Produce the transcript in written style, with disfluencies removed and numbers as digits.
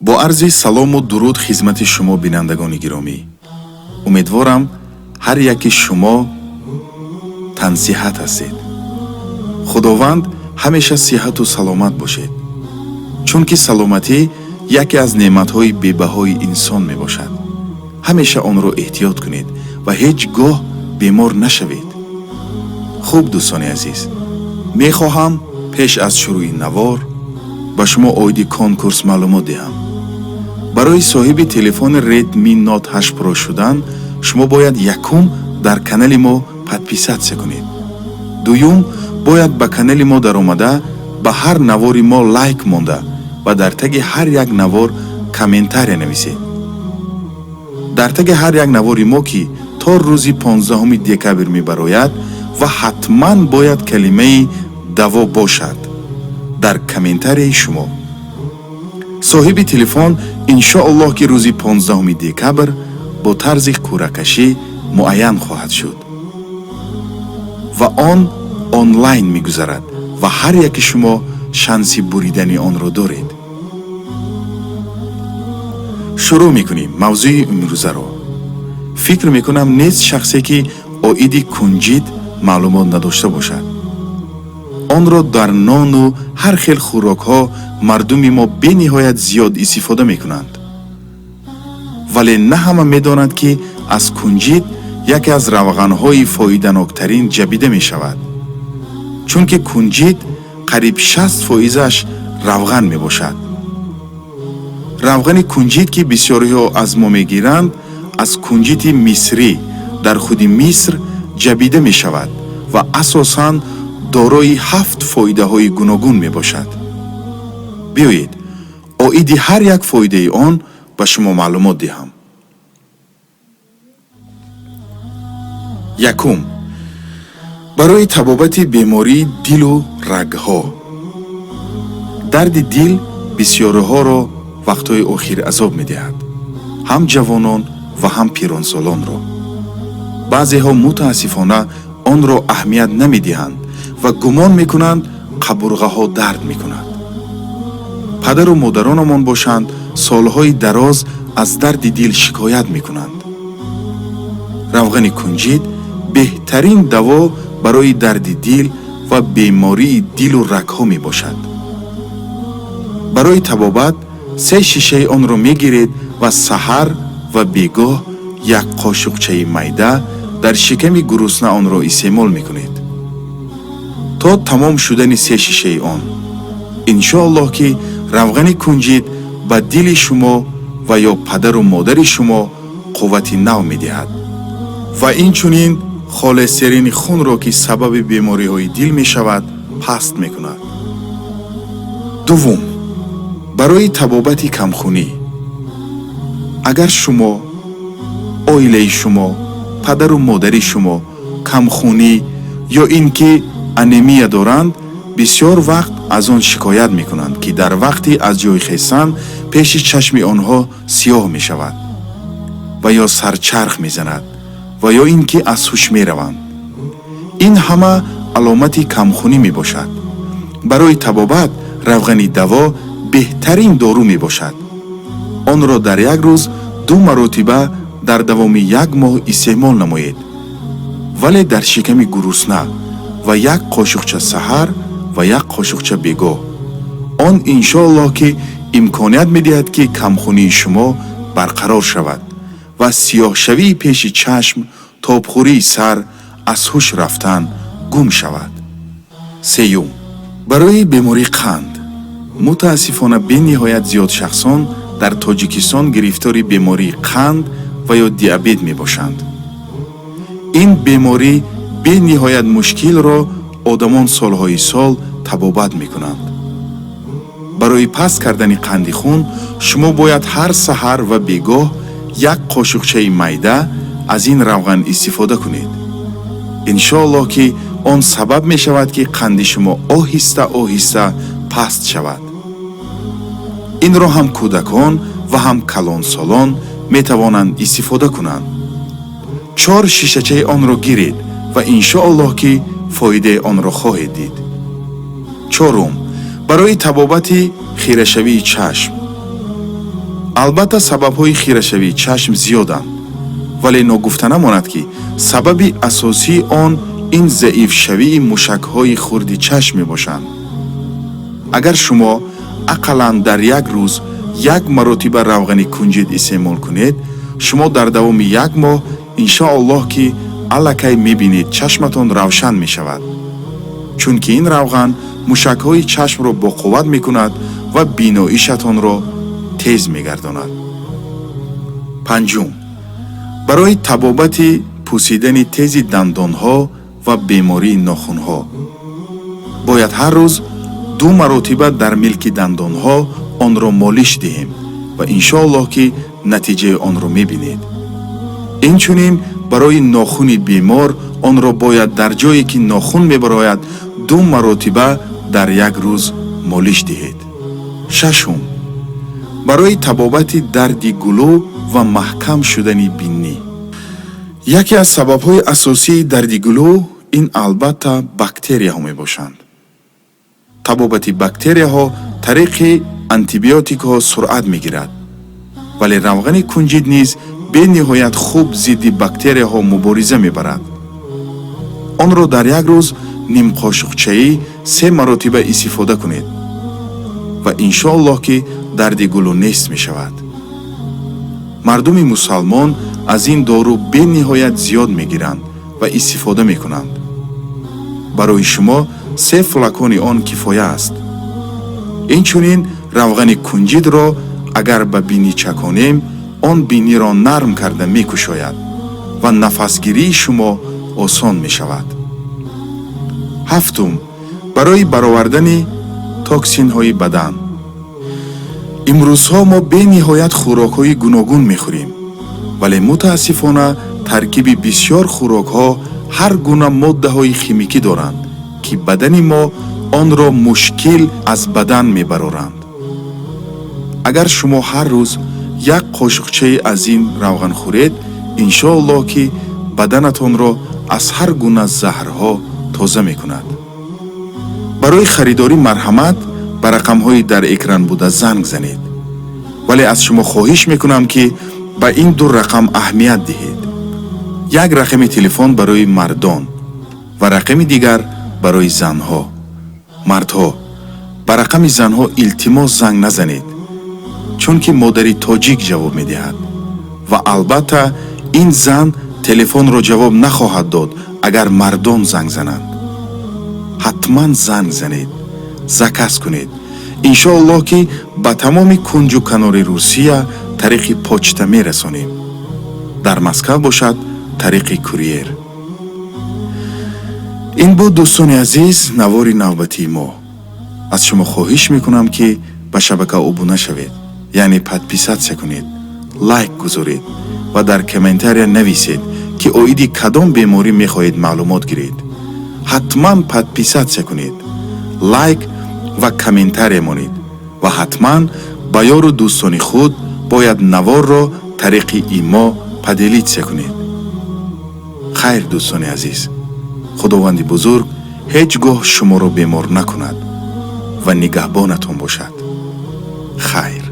Бо арзи салому дуруд хизмати шумо, бинандагони гиромӣ. Умедворам, ҳар яки шумо тансиҳат ҳастед. Худованд ҳамеша сиҳату саломат бошед, чунки саломатӣ яке аз неъматҳои бебаҳои инсон мебошад. Ҳамеша онро эҳтиёт кунед ва ҳеҷ гоҳ бемор нашавед. Хуб, дӯстони азиз, мехоҳам пеш аз шурӯи навор ба шумо оиди конкурс маълумот диҳам. Барои соҳиби телефони Redmi Note 8 Pro шудан шумо бояд якум дар канали мо подписаться кунед, дуюм бояд ба канали мо даромада, ба ҳар навори мо лайк монда ва дар таги ҳар як навор комментария нависед. Дар таги ҳар як навори мо, ки то рӯзи 15 декабр мебарояд, ва ҳатман бояд калимаи «даво» бошад дар комментарияи шумо. Соҳиби телефон, иншоаллоҳ, ки рӯзи 15 декабр бо тарзи қуръакашӣ муайян хоҳад шуд ва он онлайн мегузарад ва ҳар яки шумо шанси буридани онро доред. Шурӯъ мекунем мавзӯи имрӯзаро. Фикр мекунам, нест шахсе, ки оиди кунҷид маълумот надошта бошад. Онро дар нону ҳар хел хӯрокҳо мардуми мо бениҳоят зиёд истифода мекунанд, вале на ҳама медонад, ки аз кунҷид яке аз равғанҳои фоиданоктарин ҷабида мешавад, чунки кунҷид қариб 60 фоизаш равған мебошад. Равғани кунҷид, ки бисёриҳо аз мо мегиранд, аз кунҷити мисрӣ дар худи Миср ҷабида мешавад ва асосан дорои ҳафт фоидаҳои гуногун мебошад. Биёед, оиди ҳар як фоидаи он ба шумо маълумот диҳам. Якум: барои табобати бемории дилу рагҳо. Дарди дил бисёриҳоро вақтҳои охир азоб медиҳад, ҳам ҷавонон ва ҳам пиронсолонро. Баъзеҳо мутаассифона онро аҳамият намедиҳанд ва гумон мекунанд, қабурғаҳо дард мекунад. Падару модаронамон бошанд, солҳои дароз аз дарди дил шикоят мекунанд. Равғани кунҷид беҳтарин даво барои дарди дил ва бемории дилу рагҳо мебошад. Барои табобат се шишаи онро мегиред ва саҳар ва бегоҳ як қошуқчаи майда дар шиками гурусна онро истеъмол мекунед то тамом шудани се шишаи он. Иншоаллоҳ, ки равғани кунҷид ба дили шумо ва ё падару модари шумо қуввати нав медиҳад ва инчунин холестерини хунро, ки сабаби бемориҳои дил мешавад, паст мекунад. Дуввум: барои табобати камхунӣ. Агар шумо, оилаи шумо, падару модари шумо камхунӣ ё ин ки анемия доранд, бисёр вақт аз он шикоят мекунанд, ки дар вақти аз ҷой хестан пеши чашми онҳо сиёҳ мешавад ва ё сарчарх мезанад ва ё ин ки аз ҳуш мераванд, ин ҳама аломати камхунӣ мебошад. Барои табобат равғани «Даво» беҳтарин дору мебошад. Онро дар як рӯз ду маротиба дар давоми як моҳ истеъмол намоед, вале дар шиками гурусна ва як қошуқча саҳар ва як қошуқча бегоҳ. Он, иншоаллоҳ, ки имконият медиҳад, ки камхунии шумо барқарор шавад ва сиёҳшавии пеши чашм, тобхӯрии сар, аз ҳуш рафтан гум шавад. Сеюм: барои бемории қанд. Мутаассифона, бениҳоят зиёд шахсон дар Тоҷикистон гирифтори бемории қанд ва ё диабет мебошанд. Ин беморӣ бениҳоят мушкилро одамон солҳои сол табобат мекунанд. Барои паст кардани қанди хун шумо бояд ҳар саҳар ва бегоҳ як қошуқчаи майда аз ин равған истифода кунед. Иншоаллоҳ, ки он сабаб мешавад, ки қанди шумо оҳиста оҳиста паст шавад. Инро ҳам кӯдакон ва ҳам калонсолон метавонанд истифода кунанд. Чор шишачаи онро гиред ва, иншоаллоҳ, ки фоидаи онро хоҳед дид. Чорум: барои табобати хирашавии чашм. Албатта, сабабҳои хирашавии чашм зиёданд, вале ногуфта намонад, ки сабаби асосии он ин заифшавии мушакҳои хурди чашм мебошанд. Агар шумо ақаллан дар як рӯз як маротиба равғани кунҷид истеъмол кунед, шумо дар давоми як моҳ, иншоаллоҳ, ки аллакай мебинед, чашматон равшан мешавад, чунки ин равған мушакҳои чашмро боқувват мекунад ва биноишатонро тез мегардонад. Панҷум: барои табобати пӯсидани тези дандонҳо ва бемории нохунҳо бояд ҳар рӯз ду маротиба дар милки дандонҳо онро молиш диҳем ва иншоаллоҳ, ки натиҷаи онро мебинед. Инчунин барои нохуни бемор онро бояд дар ҷое, ки нохун мебарояд, ду маротиба дар як рӯз молиш диҳед. Шашум: барои табобати дарди гулӯ ва маҳкам шудани биннӣ. Яке аз сабабҳои асосии дарди гулӯ ин, албатта, бактерияҳо мебошанд. Табобати бактерияҳо тариқи антибиотикҳо суръат мегирад, вале равғани кунҷид низ бениҳоят хуб зидди бактерияҳо мубориза мебарад. Онро дар як рӯз нимқошуқчаӣ се маротиба истифода кунед ва иншоаллоҳ, ки дарди гулӯ нест мешавад. Мардуми мусалмон аз ин дору бениҳоят зиёд мегиранд ва истифода мекунанд. Барои шумо се флакони он кифоя аст. Инчунин равғани кунҷидро агар ба бинӣ чаконем, он биниро нарм карда мекушояд ва нафасгирии шумо осон мешавад. Ҳафтум: барои баровардани токсинҳои бадан. Имрӯзҳо мо бениҳоят хӯрокҳои гуногун мехӯрем, вале мутаассифона таркиби бисёр хӯрокҳо ҳар гуна моддаҳои химикӣ доранд, ки бадани мо онро мушкил аз бадан мебароранд. Агар шумо ҳар рӯз як қошуқчаи аз ин равған хӯред, иншоаллоҳ, ки баданатонро аз ҳар гуна заҳрҳо тоза мекунад. Барои харидорӣ марҳамат, ба рақамҳои дар экран буда занг занед, вале аз шумо хоҳиш мекунам, ки ба ин ду рақам аҳамият диҳед: як рақами телефон барои мардон ва рақами дигар барои занҳо. Мардҳо, ба рақами занҳо илтимос занг назанед, чунки модари тоҷик ҷавоб медиҳад ва албатта ин зан телефонро ҷавоб нахоҳад дод, агар мардон занг зананд. Ҳатман занг занед, заказ кунед. Иншоаллоҳ, ки ба тамоми кунҷу канори Русия тариқи почта мерасонем, дар Москав бошад, тариқи курьер. Ин буд, дӯстони азиз, навори навбатии мо. Аз шумо хоҳиш мекунам, ки ба шабака обуна шавед, яъне подписаться кунед, лайк гузоред ва дар комментария нависед, ки оиди кадом беморӣ мехоҳед маълумот гиред. Ҳатман подписаться кунед, лайк ва комментария монед ва ҳатман ба ёру дӯстони худ бояд наворро тариқи имо поделиться кунед. Хайр, дӯстони азиз, Худованди бузург ҳеҷ гоҳ шуморо бемор накунад ва нигаҳбонатон бошад. Хайр.